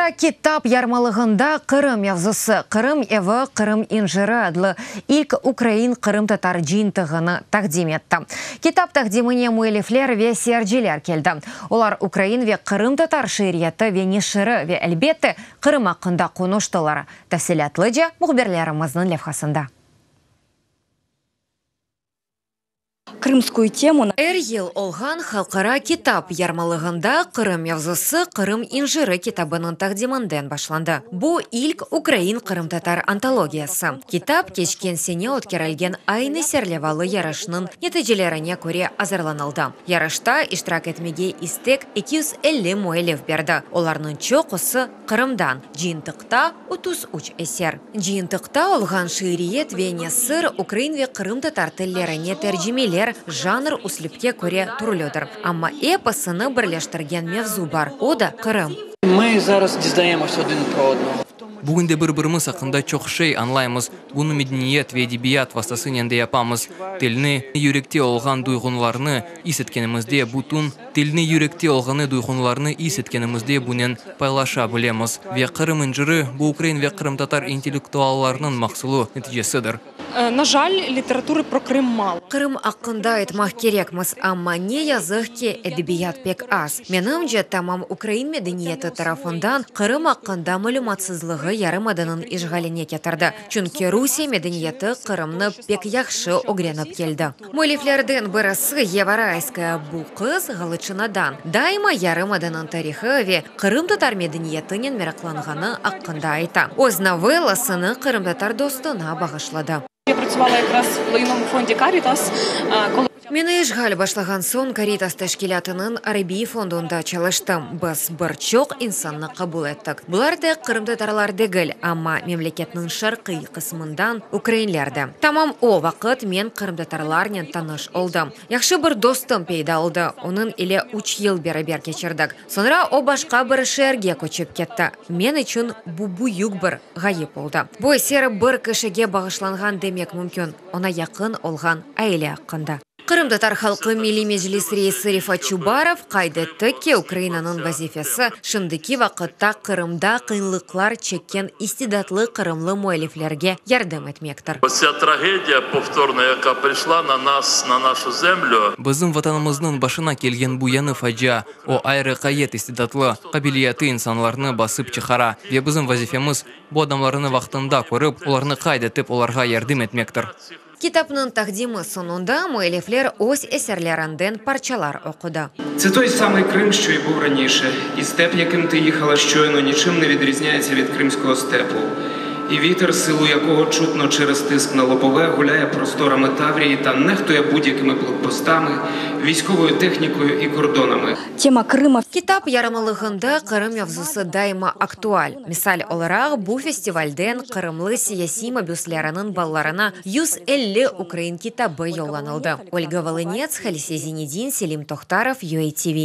Halqara kitap yarmalığında Qırım mevzusı, Qırım evi, Qırım inciri adlı ilk ukrain-qırımtatar cıyıntığını taqdim etti. Kitap taqdimine müellifler ve seyirciler keldi. Olar ukrain ve qırımtatar şiiriyeti ve neşiri ve, elbette, Qırım aqqında qonuştılar. Tafsilâtlıca mühbirlerimizniñ levhasında. Krımskuyu temu. Er yıl olğan Halqara kitap yarmalığında Qırım mevzusı Qırım inciri kitabınıñ taqdiminden başlandı. Bu ilk ukrain-qırımtatar antologiyası. Kitap keçken sene ötkerilgen aynı serlevalı yarışnıñ neticelerine köre azırlanıldı. Yarışta iştirak etmege istek 250 müellif berdi, olarnıñ çoqusı, Qırımdan. Cıyıntıqta 33 eser. Cıyıntıqta olğan şiiriyet ve nesir, ukrain ve qırımtatar tillerine tercimeler janr, üslüpke köre türlüdir. Amma episini birleştirgen mevzu bar, o da, Qırım. Ми зараз дізнаємося один про одного. Bugünde bir-birimiz aqqında çoq şey añlaymız. Bunı medeniyet ve edebiyat vastasınen de yapamız. Tilni, yürekte olğan duyğularnı is etkenimizde bütün Tilni, yürekte olğanı duyğularnı is etkenimizde bunen paylaşa bilemiz. Ve Qırım inciri, bu ukrain ve qırımtatar intellektuallarınıñ mahsulı, neticesidir. Na jal, literatury pro Krım malo. Qırım aqqında aytmaq kerekmiz, amma ne yazıq ki, edebiyat pek az. Menimce, tamam ukrain medeniyeti tarafından Qırım aqqında malümatsızlığı yarımadanıñ işğaline ketirdi, çünki Rusiye medeniyeti Qırımnı pek yahşı ögrenip keldi. Müelliflerden birisi Yeva Rayskaya, bu qız Ğalıçınadan, daima yarımadanıñ tarihı ve qırımtatar medeniyetinen meraqlanğanı aqqında ayta. Öz novellasını qırımtatar dostuna bağışladı. Ya pracuvала yakrаз в благодійному фонді Карітас, коли Meni işğal başlağan soñ Karitas teşkilâtınıñ arbiy fondunda çalıştım. Biz bir çoq insannı qabul ettik. Bular tek qırımtatarlar degil, amma memleketniñ şarqiy qısmından ukrainler de. Tamam o vaqıt men qırımtatarlarnen tanış oldım. Yahşı bir dostum peyda oldı, onıñ ile üç yıl beraber keçirdik. Soñra o başqa bir şeerge köçip ketti. Men içün bu büyük bir ğayıp oldı. Bu eser bir kişige bağışlanğan demek mümkün, oña yaqın olğan aile aqqında. Qırımtatar halqı Milliy Meclis reisi Refat Çubarov qayd etti ki, Ukrainanıñ vazifesi, şimdiki vaqıtta Qırımda qıyınlıqlar çekken istidatlı qırımlı müelliflerge yardım etmektir. Otsâ tragediya povtorna, yaka prişla na nas, na naşu zemlü. Bizim Vatanımıznıñ başına kelgen bu yañı facia, o ayrı ğayet istidatlı, qabiliyetli insanlarnı basıp çıqara ve bizim vazifemiz, bu adamlarnı vaqtında körip, olarnı qayd etip, olarğa yardım etmektir. Kitapnıñ taqdimi soñunda müellifler öz eserlerinden parçalar oqudı. Це той самий Крим, що й був раніше, і степ, яким ти їхала щойно, нічим не відрізняється від кримського степу. І вітер, силу якого чутно через тиск на лобове, гуляє просторами Таврії та нехтує будь-якими блокпостами, військовою технікою і кордонами. Тема Крыма. Kitap yarmalığında Qırım mevzusı daima aktual. Misal olaraq, bu festivalden qırımlı siyasiy mabüsleriniñ balalarına 150 ukrain kitabı yollanıldı. Olga Volınets, Halise Zinedin, Selim Tohtarov, UATV.